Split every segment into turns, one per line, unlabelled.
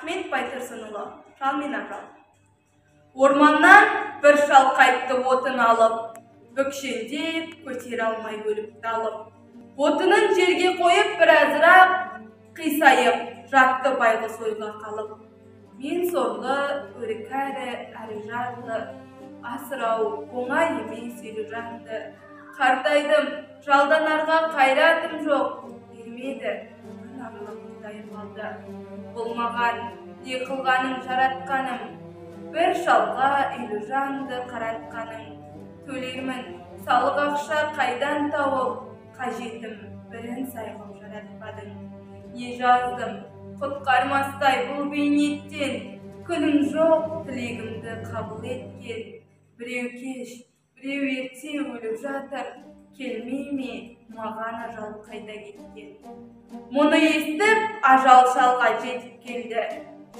Ахмет Байтұрсынұлы, «Шал мен ажал». Орманнан бір шал қайтты отын алып, бүкшеңдеп көтере алмай өліп талып. Отынын жерге қойып біразырақ қисайып жатты байғұс ойға қалып. Мен сорлы, өрі кәрі, әрі жарлы, асырау оңай емес елу жанды. Қартайдым, жалданарға қайратым жоқ, бермеді отын құдай қалды. Болмаған, не қылғаным жаратқаным, бір шалға елу жанды қаратқаның. Төлермін, салық ақша қайдан тауып, қажетім бірін сай қып жаратпадың. Не жаздым, құтқармастай бұл бейнеттен, күнім жоқ тілегімді қабыл еткен. Біреу кеш, біреу ерте өліп жатыр, келмей ме маған ажал қайда кеткен. Мұны естіп, ажал шалға жетіп келді.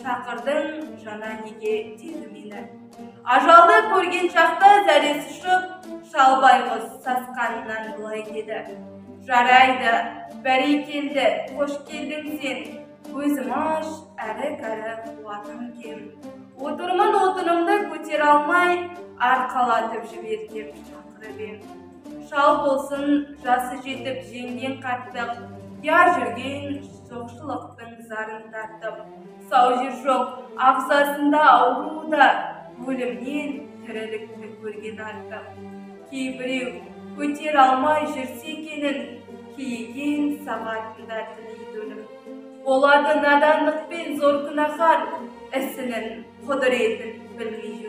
Шақырдың жана неге деді мені. Ажалды көрген шақта зәресі ұшып, шал байғұс сасқанынан былай деді. Жарайды, бәрекелді, қош келдің сен. Көзім аш, әрі кәрі қуатым кем. Отырмын отынымды көтере алмай, арқалатып жібер деп шақырып ем. Шал болсын, жасы жетіп жеңген қарттық, я жүрген жоқшылықтың зарын тартып. Сау жер жоқ, ағзасында ауру да, өлімнен тірілікті көрген артық. Кейбіреу көтере алмай жүрсе екенін, кейіген сағатында тілейді өлім. Болады надандықпен зор күнәһар, ісінің құдіретін білмей